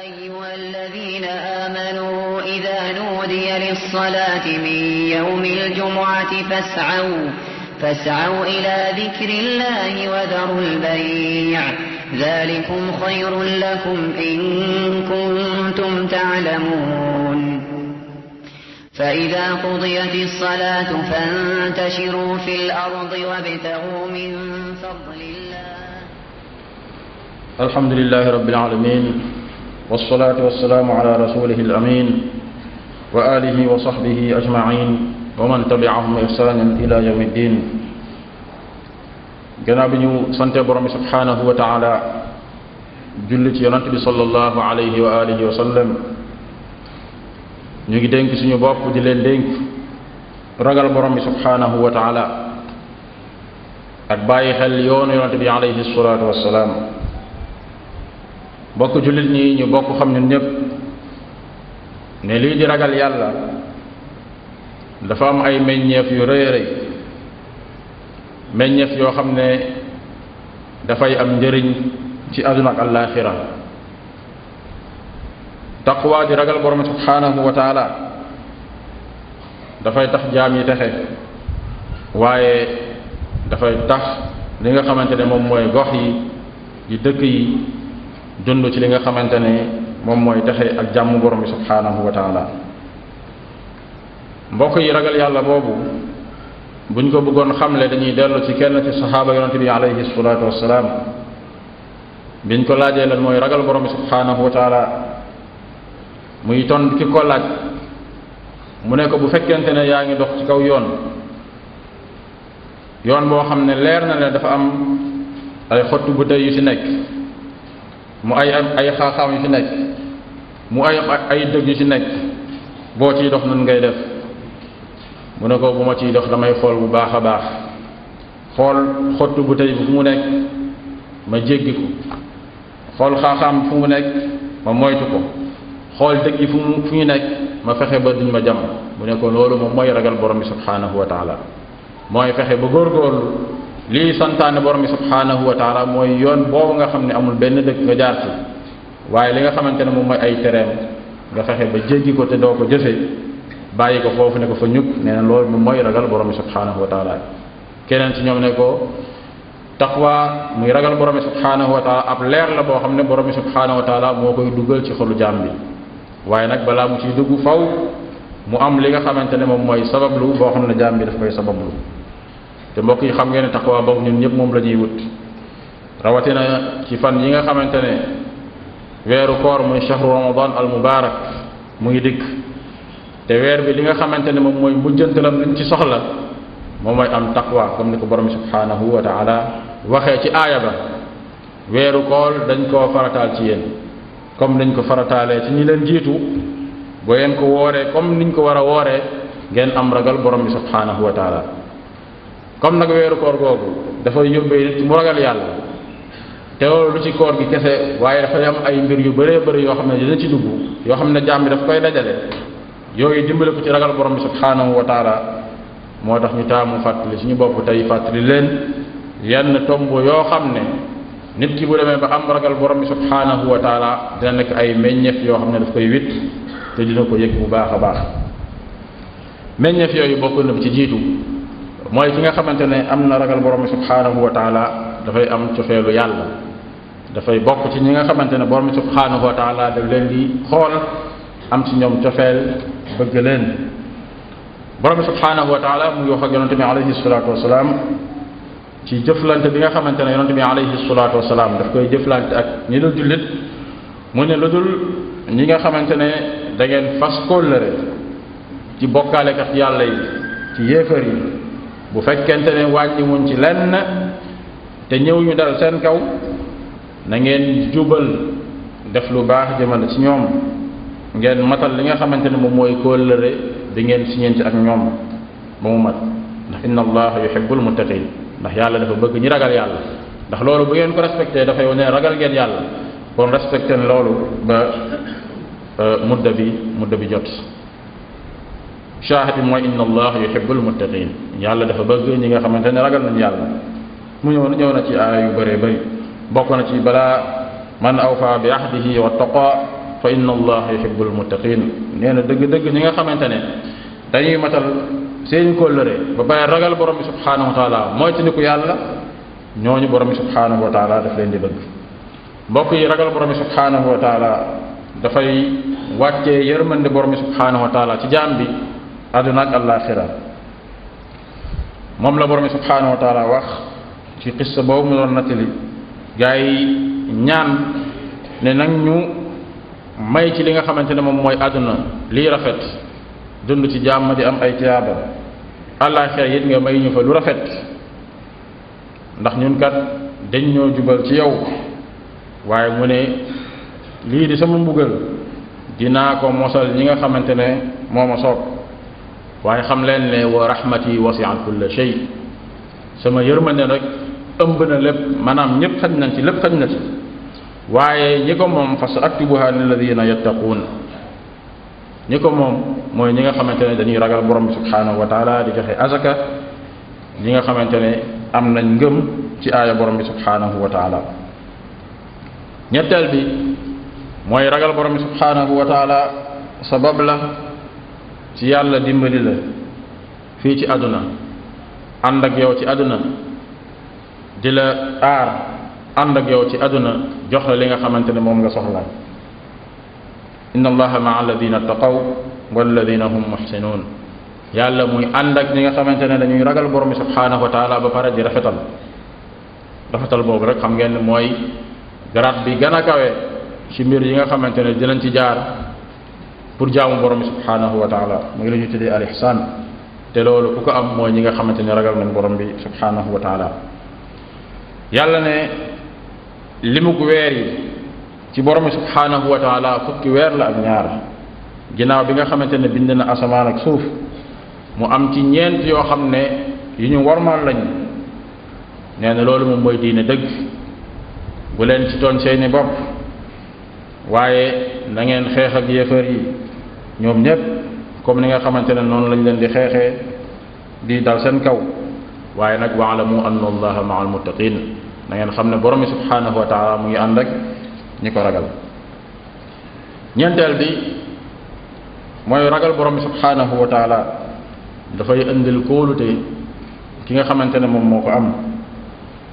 أيها الذين آمنوا إذا نودي للصلاة من يوم الجمعة فاسعوا إلى ذكر الله وذروا البيع ذلكم خير لكم إن كنتم تعلمون فإذا قضيت الصلاة فانتشروا في الأرض وابتغوا من فضل الله الحمد لله رب العالمين والصلاة والسلام على رسوله الأمين وآله وصحبه أجمعين ومن تبعهم بإحسان إلى يوم الدين. gannaaw bi ñu sante borom bi subhanahu wa taala julli ci yonent bi sallallahu alayhi wa alihi wa sallam ñu ngi dénk suñu bopp di leen dénk ragal borom bi subhanahu wa taala ak bàyyi xel yoonu yonent bi alayhi salatu wassalaam. bokk jullit ñi ñu bokk xam ñun ñëpp ne lii di ragal yàlla dafa am ay meññeef yu rëy a rëy meññeef yoo xam ne dafay am njëriñ ci àdduna ak àllaaxira. taqwa di ragal borom subhanahu wa taala dafay tax jaam yi texe waaye dafay tax li nga xamante ne moom mooy gox yi di dëkk yi dund ci li nga xamante ne moom mooy texe ak jàmm borom bi subhanahu wa taala. mbokk yi ragal yàlla boobu buñ ko bëggoon xamle dañuy dellu ci kenn ci saxaaba yonente bi alayhi salatu wassalaam biñ ko laajee lan mooy ragal borom bi subhanahu wa taala muy ton ki ko laaj mu ne ko bu fekkente ne yaa ngi dox ci kaw yoon boo xam ne leer na ne dafa am ay xottu bu tey yu ci nekk mu ay xaaxaam yu ci nekk mu ay dëgg yu ci nekk boo ciy dox nan ngay def mu ne ko bu ma ciy dox damay xool bu baax a baax xool xottu bu tey bi fu mu nekk ma jéggi ko xool xaaxaam fu mu nekk ma moytu ko xool dëgg yi fu ñu nekk ma fexe ba duñ ma jam. mu ne ko loolu moom mooy ragal borom bi subhanahu wa taala mooy fexe ba góorgóorlu lii santaane borom bi subhanahu wa taala mooy yoon boobu nga xam ne amul benn dëkk nga jaar ci waaye li nga xamante ne moom mooy ay tereem nga fexe ba jéggi ko te doo ko jëfe bàyyi ko foofu ne ko fa ñukk nee na loolu moom mooy ragal borom bi subhanahu wa taala. keneen ci ñoom ne ko taqwa muy ragal borom bi subhanahu wa taala ab leer la boo xam ne borom bi subhanahu wa taala moo koy dugal ci xolu jaam bi waaye nag balaa mu ciy dugg faw mu am li nga xamante ne moom mooy sabablu boo xam ne jaam bi daf koy sabablu. te mbokk yi xam ngeen ne taqwa boobu ñun ñëpp moom la ñuy wut rawatina ci fan yi nga xamante ne weeru koor muy shahru ramadan al mubarak mu ngi dikk te weer bi li nga xamante ne moom mooy mujjantalam liñ ci soxla moom mooy am taqwa comme ni ko borom subhanahu wa taala waxee ci aaya ba weeru koor dañ koo farataal ci yéen comme niñ ko farataalee ci ñi leen jiitu boo ngeen ko wooree comme niñ ko war a wooree ngeen am ragal borom bi subhanahu wa taala. comme nag weeru koor googu dafay yóbbee nit mu ragal yàlla te loolu lu ci koor gi kese waaye dafay am ay mbir yu bëree bëri yoo xam ne dina ci dugg yoo xam ne jaam bi daf koy dajale yooyu dimbale ko ci ragal borom bi subhanahu wa taala. moo tax ñu taamu fàttali suñu bopp tey fàttali leen yenn tomb yoo xam ne nit ki bu demee ba am ragal borom bi subhanahu wa taala dina nekk ay meññeef yoo xam ne daf koy witt te dina ko yëg bu baax a baax. meññeef yooyu bokk na ci jiitu mooy ki nga xamante ne am na ragal borom bi subhanahu wa taala dafay am cofeelu yàlla dafay bokk ci ñi nga xamante ne borom bi subhanahu wa taala daf leen di xool am ci ñoom cofeel bëgg leen. borom bi subhanahu wa taala mu ngi wax ak yonente bi alayhi salatu wasalaam ci jëflante bi nga xamante ne yonente bi alayhi salatu wasalaam daf koy jëflante ak ñi dul jullit mu ne lu dul ñi nga xamante ne da ngeen fas kóllëre ci bokkaalekat yàlla yi ci yéefar yi bu fekkente ne wàññiwuñ ci lenn te ñëw ñu dal seen kaw na ngeen jubal def lu baax jëmale ci ñoom ngeen matal li nga xamante ne moom mooy kóllëre di ngeen siñeenti ak ñoom ba mu mat ndax inna allaha yuhibbul muttaqin ndax yàlla dafa bëgg ñi ragal yàlla ndax loolu bu ngeen ko respecté dafay wane ragal ngeen yàlla kon respecté loolu ba mudda bi jot. shahid mooy inna allaha yuhibbul muttaqin yàlla dafa bëgg ñi nga xamante ne ragal nañ yàlla. mu ñëw na ci aaya yu bëree bëri bokk na ci balaa man awfa bi ahdihi wattaqa fa inna allaha yuhibbul muttaqin nee na dëgg-dëgg ñi nga xamante ne dañuy matal seen kóllëre ba bàyyi ragal borom bi subhanahu wa taala mooy ci niku yàlla ñooñu borom bi subhanahu wa taala daf leen di bëgg. mbokk yi ragal borom bi subhanahu wa taala dafay wàccee yërmande borom bi subhanahu wa taala ci jaam bi àdduna ak àllaaxira moom la borom bi subhanahu wa taala wax ci qissa boobu mu doon nattali gaa yi ñaan ne nag ñu may ci li nga xamante ne moom mooy àdduna lii rafet dund ci jàmm di am ay tiyaaba àllaaxira it nga may ñu fa lu rafet ndax ñun kat dañ ñoo jubal ci yow waaye mu ne lii di sama mbugal dinaa ko mosal ñi nga xamante ne moo ma soob waaye xam leen ne wa rahmati wasi'at kulla shay sama yërmande rek ëmb na lépp maanaam ñëpp xaj nañ ci lépp xaj na ci waaye ñi ko moom fa sa aktubuha lilladina yattaquun ñi ko moom mooy ñi nga xamante ne dañuy ragal borom bi subhanahu wa taala di joxe azaka ñi nga xamante ne am nañ ngëm ci aaya borom bi subhanahu wa taala ñetteel bi mooy ragal borom bi subhanahu wa taala sabab la ci yàlla dimbali la fii ci àdduna ànd ak yow ci àdduna di la aar ànd ak yow ci àdduna jox la li nga xamante ne moom nga soxla inna allaha maa alladina taqaw walladina hum muhsinun yàlla muy ànd ak ñi nga xamante ne dañuy ragal borom bi subhanahu wa taala ba pare di rafetal boobu rek xam ngeen ne mooy garaat bi gën a kawe ci mbir yi nga xamante ne dinañ ci jaar pour jaamu borom bi subhanahu wa taala mu ngi la ñu tuddee al ihsan te loolu ku ko am mooy ñi nga xamante ne ragal nañ borom bi subhanahu wa taala yàlla ne limug weer yi ci borom bi subhanahu wa taala fukki weer la ak ñaar ginnaaw bi nga xamante ne bind na asamaan ak suuf mu am ci ñeent yoo xam ne yu ñu warmal lañ nee na loolu moom mooy diine dëgg bu leen ci tooñ seeni bopp waaye na ngeen xeex ak yéefar yi ñoom ñépp comme ni nga xamante ne noonu lañ leen di xeexee di dal seen kaw waaye nag waalamu anna allaha maa almuttaqin na ngeen xam ne borom bi subhanahu wa taala mu ngi ànd ak ñi ko ragal ñeenteel bi mooy ragal borom bi subhanahu wa taala dafay indil kóolute ki nga xamante ne moom moo ko am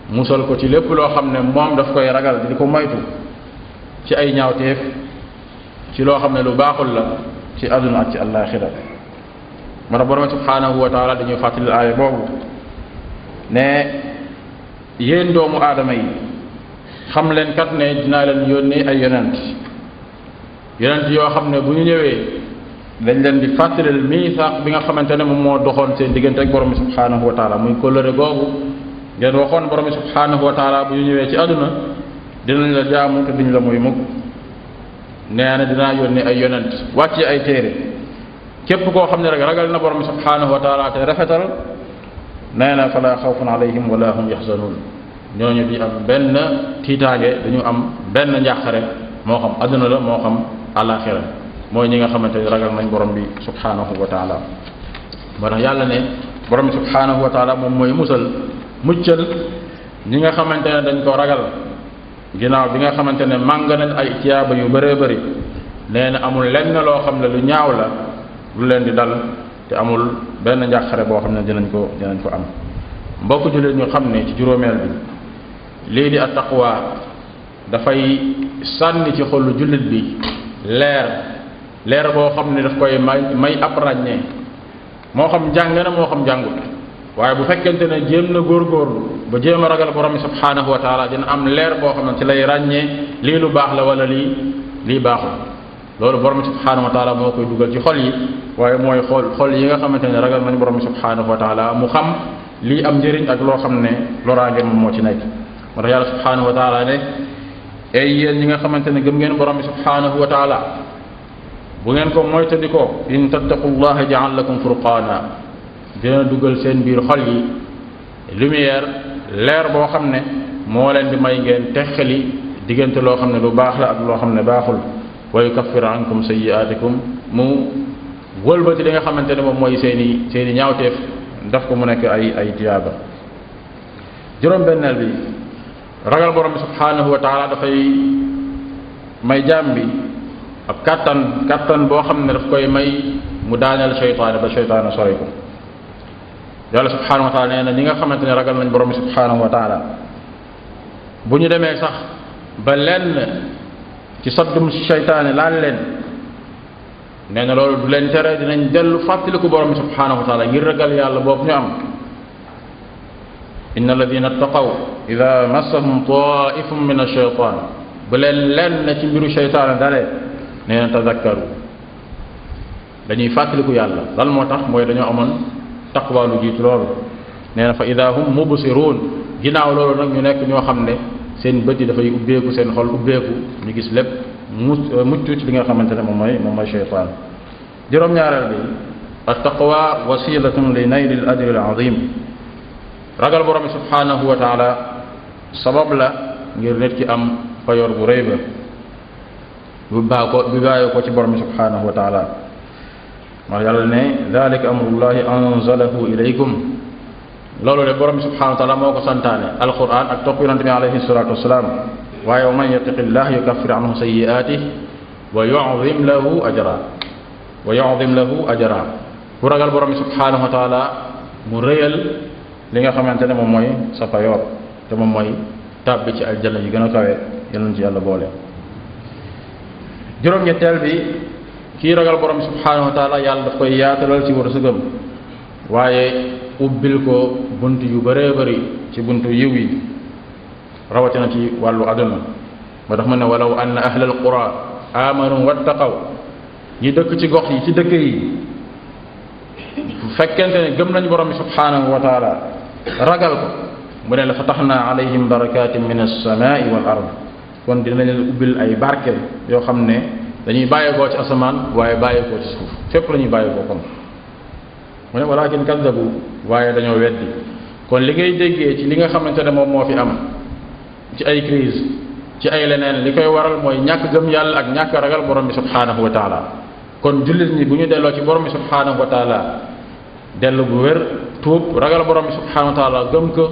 musal ko ci lépp loo xam ne moom daf koy ragal di ko moytu ci ay ñaawteef ci loo xam ne lu baaxul la ci àdduna ak ci àllaaxira moo tax borom subhanahu wa taala dañuy fàttali aaya boobu ne yéen doomu aadama yi xam leen kat ne dinaa leen yónnee ay yonent yoo xam ne bu ñu ñëwee dañ leen di fàttalil miisaaq bi nga xamante ne moom moo doxoon seen diggante ak borom subhanahu wa taala muy kóllëre googu ngeen waxoon borom subhanahu wa taala bu ñu ñëwee ci àdduna dinañ la jaamu te duñ la muy mukk nee na dinaa yónnee ay yonent wàcce ay téere képp koo xam ne rek ragal na borom subhanahu wa taala te rafetal nee na fala xawfun alayhim wala hum yaxzanun ñooñu di am benn tiitaange dañu am benn njàqare moo xam àdduna la moo xam àllaaxira mooy ñi nga xamante ne ragal nañ borom bi subhanahu wa taala moo tax yàlla ne borom bi subhanahu wa taala moom mooy muccal ñi nga xamante ne dañ ko ragal ginnaaw bi nga xamante ne màng nañ ay tiyaaba yu bëree bëri nee na amul lenn loo xam ne lu ñaaw la lu leen di dal te amul benn njàqare boo xam ne dinañ ko am mbokk jullit ñu xam ne ci juróomeel bi lii di at-taqwa dafay sànni ci xolu jullit bi leer boo xam ne daf koy may ab ràññee moo xam jàng na moo xam jàngut waaye bu fekkente ne jéem na góorgóorlu ba jéem a ragal borom bi subhanahu wa taala dina am leer boo xam ne ci lay ràññee lii lu baax la wala lii baaxul loolu borom bi subhanahu wa taala moo koy dugal ci xol yi waaye mooy xol yi nga xamante ne ragal nañ borom bi subhanahu wa taala mu xam lii am njëriñ ak loo xam ne loraange moom moo ci nekk moo tax yàlla subhanahu wa taala ne ay yéen ñi nga xamante ne gëm ngeen borom bi subhanahu wa taala bu ngeen ko moytandikoo in tattaqullaha ja'al lakum furqaana dina dugal seen biir xol yi lumière leer boo xam ne moo leen di may ngeen texali diggante loo xam ne lu baax la ak loo xam ne baaxul wa yukaffir ankum sayyi'atikum mu wëlbati li nga xamante ne moom mooy seeni ñaawteef daf ko mu nekk ay tiyaaba juróom-benneel bi ragal borom bi subhanahu wa taala dafay may jaam bi ab kàttan boo xam ne daf koy may mu daaneel seytaane ba seytaane sori ko. yàlla subhanahu wa taala nee na ñi nga xamante ne ragal nañ borom bi subhanahu wa taala bu ñu demee sax ba lenn ci saddum seytaane laal leen nee na loolu du leen tere dinañ dellu fàttaliku borom bi subhanahu wa taala ngir ragal yàlla boobu ñu am. inna alladina ttaqaw ida massahum taifum min alcheytan bu leen lenn ci mbiru seytaane dalee nee na tadakkaru dañuy fàttaliku yàlla lan moo tax mooy dañoo amoon taqwa lu jiitu loolu. nee na fa ida hum mubsiruun ginnaaw loolu nag ñu nekk ñoo xam ne seen bët yi dafay ubbeeku seen xol ubbeeku ñu gis lépp mucc ci li nga xamante ne moom mooy seytaan. juróom-ñaareel bi at-taqwa wasilatun li nayli al-ajri al-azim ragal borom bi subhanahu wa taala sabab la ngir nit ki am payoor bu rëy ba bu bàyyee ko ci borom bi subhanahu wa taala. wax yàlla ne dalika amrullahi anzalahu ilaykum loolu de borom bi subhanahu wa taala moo ko santaane alquran ak topp yonante bi alayhi salatu wasalaam. waaye wa man yattaqillah yukaffir anhu sayyi'atihi wa yu'zim lahu ajra ku ragal borom bi subhanahu wa taala mu rëyal li nga xamante ne moom mooy sa payoor te moom mooy tàbbi ci aljanna yi gën a kawe yal nañ ci yàlla boole. juróom-ñetteel bi kii ragal borom bi subhanahu wa taala yàlla daf koy yaatalal ci wërsëgam waaye ubbil ko bunt yu bëree bëri ci buntu yiw yi rawatina ci wàllu àdduna ba tax ma ne walaw anna ahlal qura amanu wattaqaw ñi dëkk ci gox yi ci dëkk yi bu fekkente ne gëm nañ borom bi subhanahu wa taala ragal ko mu ne la fataxna alayhim barakatin min alsamai wal ard kon dina leen ubbil ay barke yoo xam ne dañuy bàyyeekoo ci asamaan waaye bàyyeekoo ci suuf fépp la ñuy bàyyeekoo kon mu ne walakin kaddabu waaye dañoo weddi. kon li ngay déggee ci li nga xamante ne moom moo fi am ci ay crise ci ay leneen li koy waral mooy ñàkk gëm yàlla ak ñàkk ragal borom bi subhanahu wa taala. kon jullit ñi bu ñu delloo ci borom bi subhanahu wa taala dellu bu wér tuub ragal borom bi subhanahu wa taala gëm ko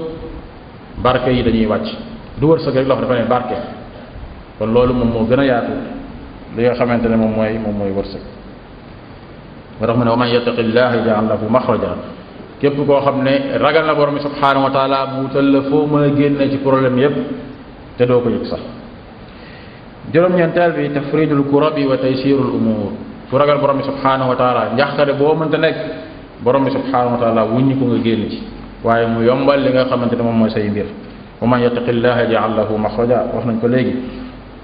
barke yi dañuy wàcc du wërsëg rek la wax dafa ne barke. kon loolu moom moo gën a yaatu li nga xamante ne moom mooy wërsëg. moo tax mu ne wa man yattaqillaha yaj'al lahu maxraja képp koo xam ne ragal na borom bi subhanahu wa taala mu wutal la foo mën a génne ci problème yépp te doo ko yëg sax. juróom-ñeenteel bi tafridul kurabi wa taysirul umur ku ragal borom bi subhanahu wa taala njaxtare boo mënta nekk borom bi subhanahu wa taala wuññi ko nga génn ci waaye mu yombal li nga xamante ne moom mooy say mbir. wa man yattaqillaha yaj'al lahu maxraja wax nañ ko léegi.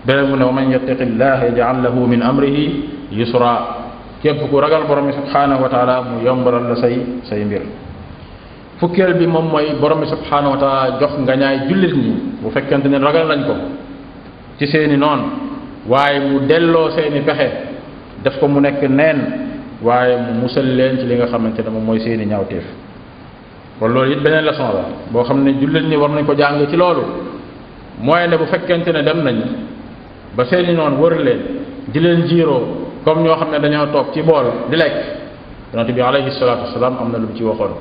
beneen mu ne wa man yattaqillaha yaj'al lahu min amrihi yusra képp ku ragal borom bi subhanahu wa taala mu yombalal la say mbir. fukkeel bi moom mooy borom bi subhanahu wa taala jox nga ñaay jullit ñi bu fekkente ne ragal nañ ko ci seeni noon waaye mu delloo seeni pexe def ko mu nekk neen waaye mu musal leen ci li nga xamante ne moom mooy seeni ñaawteef. kon loolu it beneen leçon la boo xam ne jullit ñi war nañ ko jàng ci loolu mooy ne bu fekkente ne dem nañ ba seeni noon wër leen di leen jiiroo comme ñoo xam ne dañoo toog ci bool di lekk yonent bi alayhi salaatu wasalaam am na lu mu ci waxoon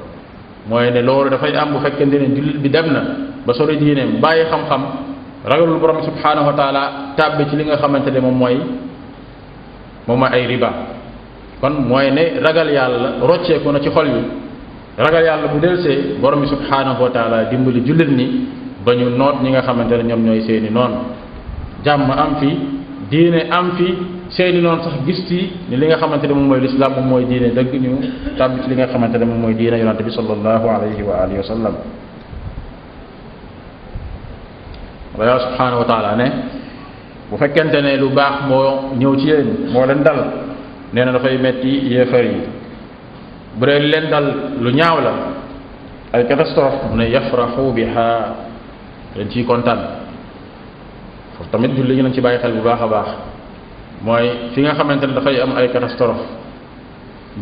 mooy ne loolu dafay am bu fekkente ne jullit bi dem na ba sori diineem bàyyi xam-xam ragalul borom subhanahu wa taala tàbbi ci li nga xamante ne moom mooy ay riba. kon mooy ne ragal yàlla rocceeku na ci xol yi ragal yàlla bu delsee borom bi subhanahu wa taala dimbali jullit ñi ba ñu noot ñi nga xamante ne ñoom ñooy seeni noon jàmm am fi diine am fi seeni noon sax gis ci ni li nga xamante ne moom mooy lislaam moom mooy diine dëgg ñu tàbbi ci li nga xamante ne moom mooy diine yonante bi sallallahu alayhi wa alihi wa sallam. yàlla subhanahu wa taala ne bu fekkente ne lu baax moo ñëw ci yéen moo leen dal nee na dafay metti yéefar yi bu dee leen dal lu ñaaw la ay catastrophe mu ne yafraxu biha dañ ciy kontaan. foofu tamit julli ñu nañ ci bàyyi xel bu baax a baax mooy fi nga xamante ne dafay am ay catastrophe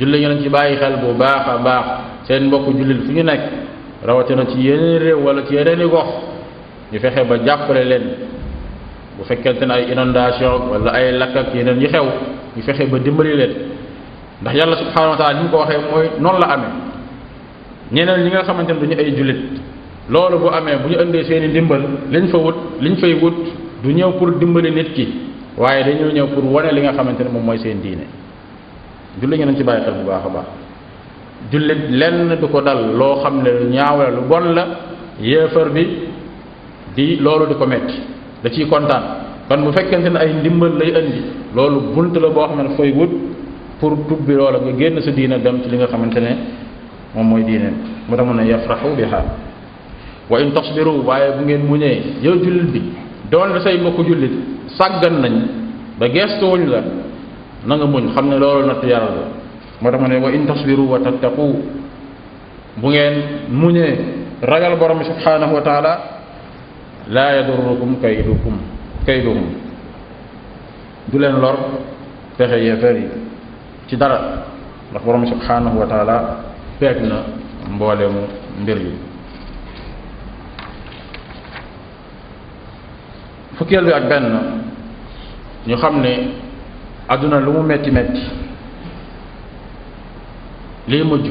julli ñu nañ ci bàyyi xel bu baax a baax seen mbokku jullit fu ñu nekk rawatina ci yeneen réew wala ci yeneen i gox ñu fexe ba jàppale leen bu fekkente ne ay inondation wala ay lakk ak yeneen yi xew ñu fexe ba dimbali leen ndax yàlla subhanahu wa taala ni mu ko waxee mooy noonu la amee. ñeneen ñi nga xamante ne duñu ay jullit loolu bu amee bu ñu indee seen i ndimbal liñ fay wut du ñëw pour dimbali nit ki waaye dañoo ñëw pour wane li nga xamante ne moom mooy seen diine. jullit ñi nañ ci bàyyi xel bu baax a baax jullit lenn du ko dal loo xam ne lu ñaaw la lu bon la yéefar bi di loolu di ko metti da ciy kontaan kon bu fekkente ne ay ndimbal lay indi loolu bunt la boo xam ne dafay wut pour tubbi loola nga génn sa diina dem ci li nga xamante ne moom mooy diine mu tax mun ne yafraxu biha wa in tasbiru waaye bu ngeen muñee yow jullit bi doon say mbokku jullit sàggan nañ ba gestuwuñ la na nga muñ xam ne loolu nattu yàlla la moo tax mu ne wa in tasbiru wa tattaqu bu ngeen muñee ragal borom bi subhanahu wa taala laa yadurrukum kayduhum du leen lor pexe yéefar yi ci dara ndax borom bi subhanahu wa taala peeg na mboolemu mbir yi. fukkeel bi ak benn ñu xam ne àdduna lu mu metti metti lii mujj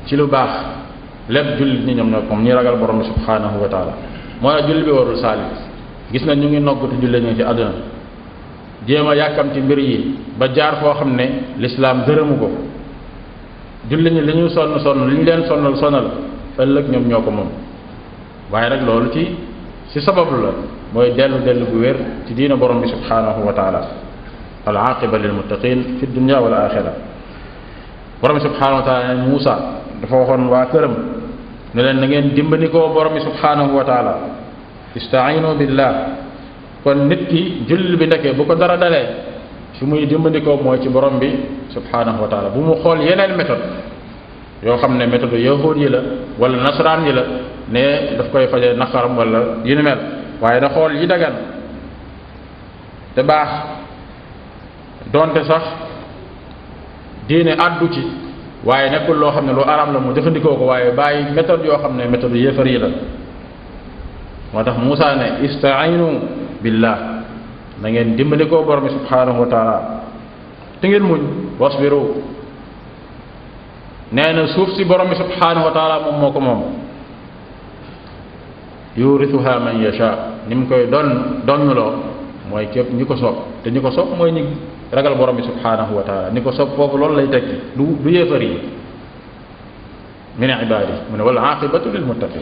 ci lu baax lépp jullit ñi ñoom nag moom ñi ragal borom bi subhanahu wa taala moo tax jullit bi warul saalit gis na ñu ngi noggatu jullit ñi ci àdduna jéem a yàkkamti mbir yi ba jaar foo xam ne lislaam gërëmu ko jullit ñi li ñu sonn li ñu leen sonal ëllëg ñoom ñoo ko moom waaye rek loolu ci sababu la mooy dellu bu wér ci diina borom bi subhanahu wa taala al aqiba lil muttaqin fi dunya wal axira borom bi subhanahu wa taala ne Muusa dafa waxoon waa këram ne leen na ngeen dimbandikoo borom bi subhanahu wa taala istainu billah kon nit ki jullit bi ndeke bu ko dara dalee fi muy dimbandikoo mooy ci borom bi subhanahu wa taala bu mu xool yeneen méthode yoo xam ne méthode yahuud yi la wala nasaraan yi la ne daf koy faje naqaram wala yu ni mel waaye da xool yi dagan te baax donte sax diine àddu ci waaye nekkul loo xam ne lu araam la mu jëfandikoo ko waaye bàyyi méthode yoo xam ne méthode yéefar yi la moo tax Muusa ne istainu billah na ngeen dimbalikoo borom bi subhanahu wa taala te ngeen muñ wasbiru nee na suuf si borom bi subhanahu wa taala moom moo ko moom yurithuha man yasha ni mu koy donnuloo mooy képp ñi ko soob te ñi ko soob mooy ñi ragal borom bi subhanahu wa taala ñi ko soob foofu loolu lay tekki du yéefar yi min ibadi mu ne wal aqibatu lil muttaqin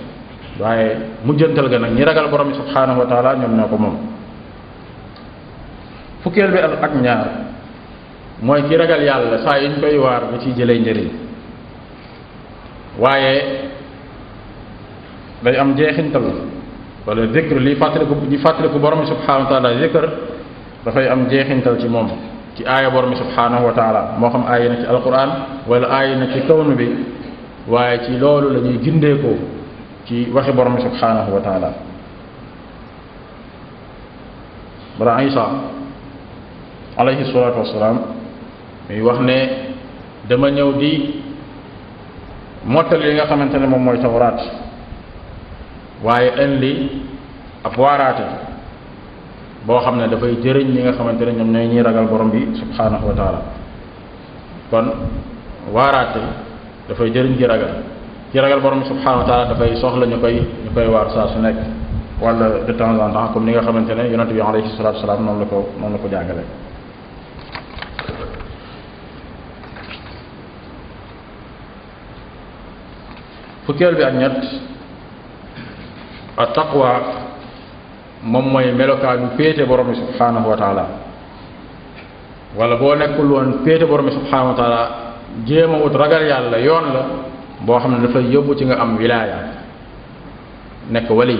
waaye mujjantal ga nag ñi ragal borom bi subhanahu wa taala ñoom ñoo ko moom. fukkeel bi ak ñaar mooy ki ragal yàlla saa yuñ koy waar da ciy jëlee njëriñ waaye day am jeexintal wala zikr li fàttaliku borom bi subhanahu wa taala zikr dafay am jeexintal ci moom ci aaya borom bi subhanahu wa taala moo xam aaya na ci alquran wala aaya na ci kawnu bi waaye ci loolu la ñuy gindeekoo ci waxi borom bi subhanahu wa taala. bara Isa alayhi salatu wasalaam muy wax ne dama ñëw di mottali li nga xamante ne moom mooy tawraat waaye indi ab waaraate boo xam ne dafay jëriñ ñi nga xamante ne ñoom ñooy ñiy ragal borom bi subhanahu wa taala kon waaraate dafay jëriñ ci ragal borom bi subhanahu wa taala dafay soxla ñu koy waar saa su nekk wala de temps en temps comme ni nga xamante ne yonent bi alayhi salatu wasalaam noonu la ko jàngale. fukkeel bi ak ñett at taqwa moom mooy melokaanu péete borom bi subhanahu wa taala wala boo nekkul woon péete borom bi subhanahu wa taala jéem a wut ragal yàlla yoon la boo xam ne dafay yóbbu ci nga am wilaaya nekk wali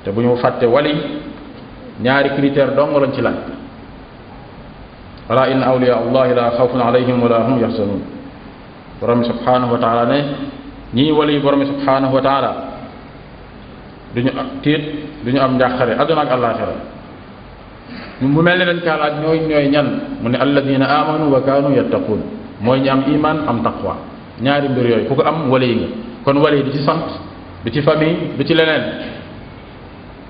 te bu ñu fàtte wali ñaari critère dong lañ ci laaj wala inna awliya allahi la xawfun alayhim wala hum yaxzanun borom bi subhanahu wa taala ne ñii wali borom bi subhanahu wa taala duñu tiit duñu am njàqare adduna ak àllaaxira mu mel ne dañ kaa laaj ñooy ñan mu ne alladina amanu wa kaanu yattaquun mooy ñi am iman am taqwa ñaari mbir yooyu ku ko am wali nga kon wali di ci sant di ci famille di ci leneen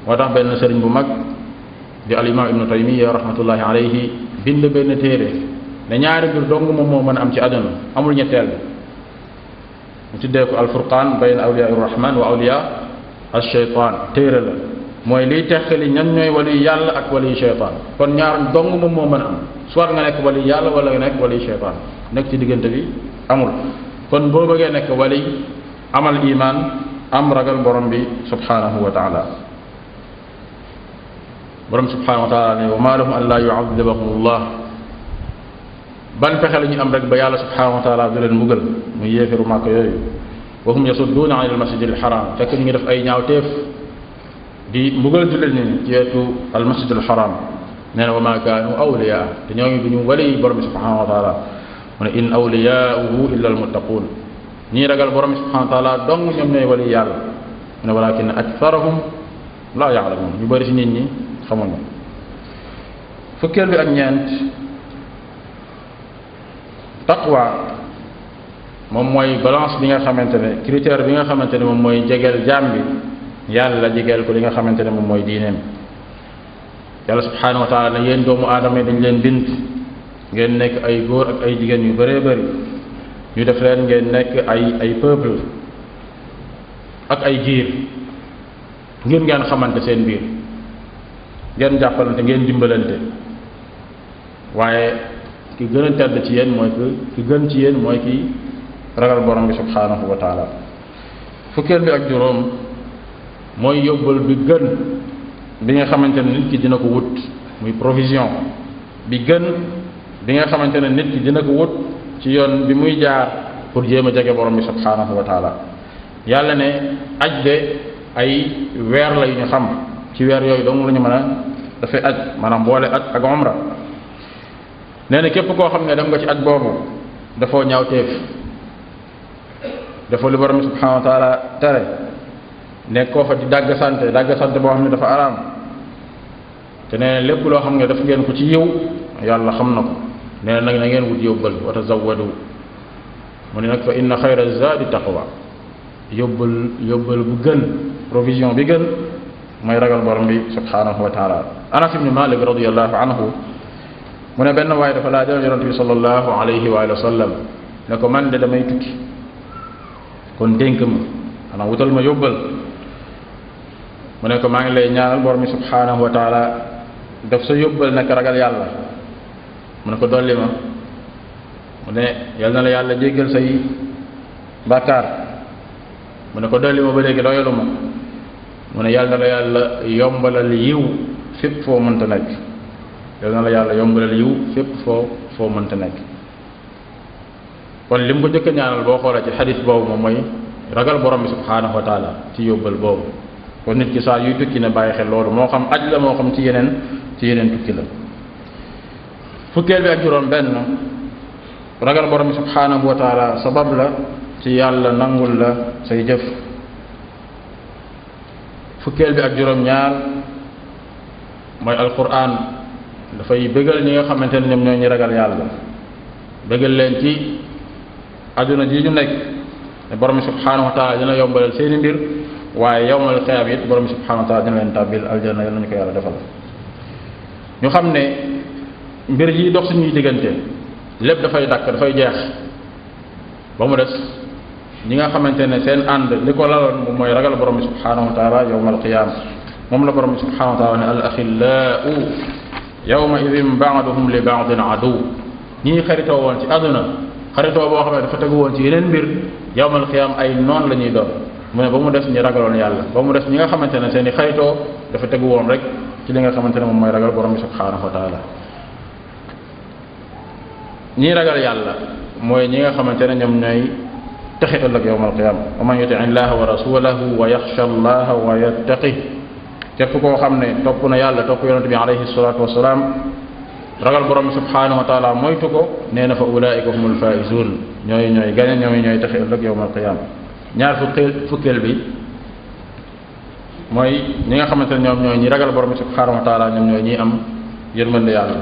moo tax benn sëriñ bu mag di al imam ibnu taymiya rahmatullahi alayhi bind benn téere ne ñaari mbir dong moom moo mën a am ci àdduna amul ñetteel bi mu tuddee ko alfurqaan bayna awliya irrahman wa awliya alshaytan téere la mooy liy teqali ñan ñooy wali yàlla ak wali shaytaan kon ñaar dong moom moo mën a am soit nga nekk wali yàlla wala nga nekk wali shaytaan nekk ci diggante bi amul kon boo bëggee nekk wali amal iman am ragal borom bi subhanahu wa taala borom subhanahu wa taala ne wa ma lahum an la yu'adhibahum allah ban pexe la ñu am rek ba yàlla subhanahu wa taala du leen mbugal muy yéefiru màkk yooyu wa hum yasudduuna an al masjid al haram fekk ñu ngi def ay ñaawteef di mbugal jullit ñi ci wetu al masjid al haram nee na wa ma kaanu awliyaa te ñooñu duñu wali borom bi subhanahu wa taala mu ne in awliyaauhu illa al muttaquun ñii ragal borom bi subhanahu wa taala dong ñoom ñooy wali yàlla mu ne walakin aktharahum laa yaalamuun ñu bëri si nit ñi xamuñu fukkeel bi ak ñeent taqwa moom mooy balance bi nga xamante ne critère bi nga xamante ne moom mooy jegeel jaam bi yàlla jegeel ko li nga xamante ne moom mooy diineem yàlla subhanahu wa taala ne yéen doomu aadama yi dañ leen bind ngeen nekk ay góor ak ay jigéen yu bëree bëri ñu def leen ngeen nekk ay peuple ak ay giir ngir ngeen xamante seen biir ngeen jàppalante ngeen dimbalante waaye ki gën a tedd ci yéen mooy ki gën ci yéen mooy ki ragal borom bi subhanahu wa taala fukkeel bi ak juróom mooy yóbbal bi gën bi nga xamante ne nit ki dina ko wut muy provision bi gën bi nga xamante ne nit ki dina ko wut ci yoon bi muy jaar pour jéem a jege borom bi subhanahu wa taala yàlla ne aj de ay weer la yu ñu xam ci weer yooyu dong la ñu mën a dafay aj maanaam boole aj ak umra nee na képp koo xam ne dem nga ci aj boobu dafoo ñaawteef dafa li borom bi subhanahu wa taala tere nekk koo fa di dagg sante boo xam ne dafa araam te nee na lépp loo xam ne daf ngeen ko ci yiw yàlla xam na ko nee na nag na ngeen wut yóbbal wa tazawwadu mu ne nag fa inna xayra zaadi taqwa yóbbal bu gën provision bi gën mooy ragal borom bi subhanahu wa taala anas ibni malik radiallahu anhu mu ne benn waaye dafa laajal yonente bi sallallahu alayhi wa sallam ne ko man de damay tukki kon dénk ma xanaa wutal ma yóbbal mu ne ko maa ngi lay ñaanal borom bi subhanahu wa taala daf sa yóbbal nekk ragal yàlla mu ne ko dolli ma mu ne yal na la yàlla jéggal say bàkkaar mu ne ko dolli ma ba léegi doyalu ma mu ne yal na la yàlla yombalal yiw fépp foo mënta nekk yal na la yàlla yombalal yiw fépp foo mënta nekk kon li mu ko jëkk ñaanal boo xoolee ci xadis boobu moom mooy ragal borom bi subhanahu wa taala ci yóbbal boobu kon nit ki saa yuy tukki ne bàyyi xel loolu moo xam aj la moo xam ci yeneen tukki la fukkeel bi ak juróom benn ragal borom bi subhanahu wa taala sabab la ci yàlla nangul la say jëf fukkeel bi ak juróom ñaar mooy alquran dafay bëggal ñi nga xamante ne ñoom ñoo ñi ragal yàlla bëggal leen ci aduna ji ñu nekk ne borom bi subhanahu wa taala dina yombalal seeni mbir waaye yawmal qiyaam it borom bi subhanahu wa taala dina leen tàbbil aljanna yal nañu ko yàlla defal ñu xam ne mbir yi dox suñuy diggante lépp dafay dakk dafay jeex ba mu des ñi nga xamante ne seen ànd li ko laloon moom mooy ragal borom bi subhanahu wa taala yawmal qiyaam moom la borom bi subhanahu wa taala ne al axillaau yawma idin baaduhum li baadin aduw ñii xaritoo woon ci àdduna xaritoo boo xam ne dafa tegu woon ci yeneen mbir yawmal qiyaam ay noon la ñuy doon mu ne ba mu des ñi ragaloon yàlla ba mu des ñi nga xamante ne seen i xaritoo dafa tegu woon rek ci li nga xamante ne moom mooy ragal borom bi subhanahu wa taala ñii ragal yàlla mooy ñi nga xamante ne ñoom ñooy texe ëllëg yawmal qiyaam wa man yuti illaha wa rasulahu wa yaxsha allaha wa yattaqi képp koo xam ne topp na yàlla topp yonente bi alayhi salatu wasalaam ragal borom bi subhanahu wa taala moytu ko nee na fa ulaika humul faizun ñooy gañe ñooy texe ëllëg yawmal qiyaam ñaar fukkeel bi mooy ñi nga xamante ne ñoom ñooy ñi ragal borom bi subhanahu wa taala ñoom ñooy ñi am yërmande yàlla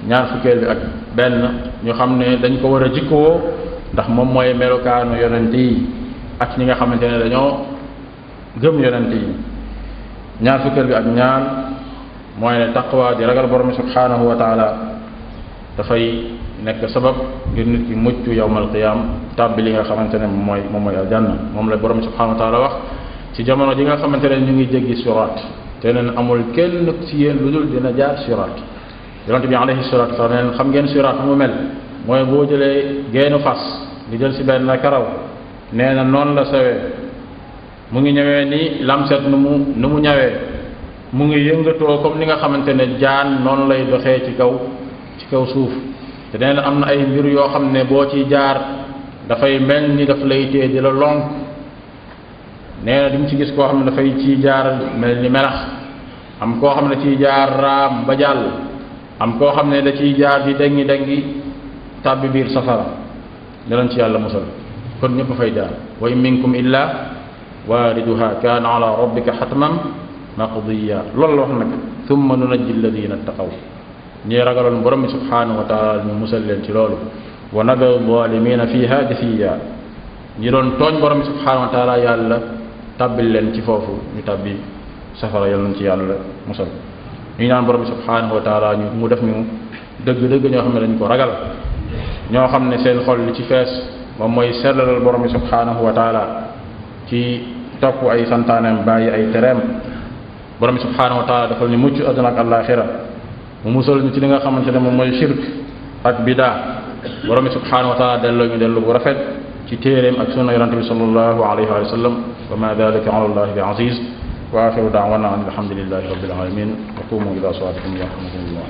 ñaar fukkeel bi ak benn ñu xam ne dañ ko war a jikkoo ndax moom mooy melokaanu yonent yi ak ñi nga xamante ne dañoo gëm yonent yi ñaar fukkeel bi ak ñaar mooy ne taqwa di ragal borom bi subhanahu wa taala dafay nekk sabab ngir nit ki mucc yawmal qiyaam tàbbi li nga xamante ne moom mooy aljanna moom la borom bi subhanahu wa taala wax ci jamono ji nga xamante ne ñu ngi jéggi siraat te neen amul kenn ci yéen lu dul dina jaar siraat yonent bi alayhi salaatu wa salaam xam ngeen siraat mu mel mooy boo jëlee geenu fas di jël si benn karaw nee na noonu la sawee mu ngi ñëwee ni lamset nu mu ñawee mu ngi yëngatoo comme ni nga xamante ne jaan noonu lay doxee ci kaw suuf te nee na am na ay mbir yoo xam ne boo ci jaar dafay mel ni daf lay téye di la lonk nee na di mu ci gis koo xam ne dafay ciy jaar mel ni melax am koo xam ne ciy jaar raam ba jàll am koo xam ne da ciy jaar di dengi tàbbi biir safara danañ ci yàlla musal kon ñëpp fay jaar wa in minkum illa waariduha kaana ala rabbika xatman maqdiya loolu la wax nag thumma nunajji alladina taqaw ñi ragaloon borom mi subhanahu wa taala ñu musal leen ci loolu wa nadaru zalimina fiha jafiya ñi doon tooñ borom mi subhanahu wa taala yàlla tàbbil leen ci foofu ñu tàbbi safara yàlla nañ ci yàlla musal ñu ñaan borom mi subhanahu wa taala ñu mu def ñu dëgg-dëgg ñoo xam ne dañ ko ragal ñoo xam ne seen xol li ci fees moom mooy sellalal borom bi subhanahu wa taala ci topp ay santaaneem bàyyi ay tereem borom bi subhanahu wa taala dafal ñu mucc àdduna ak àllaaxira mu musal ñu ci li nga xamante ne moom mooy shirk ak bidaa borom bi subhanahu wa taala delloo ñu dellu bu rafet ci téeréem ak sunna yonante bi sallallahu alayhi wa sallam wa ma dalika ala allahi bi aziz wa axiru daawana an alhamdulillahi rabbil alamin wa qumu ila salatikum yarhamukumullah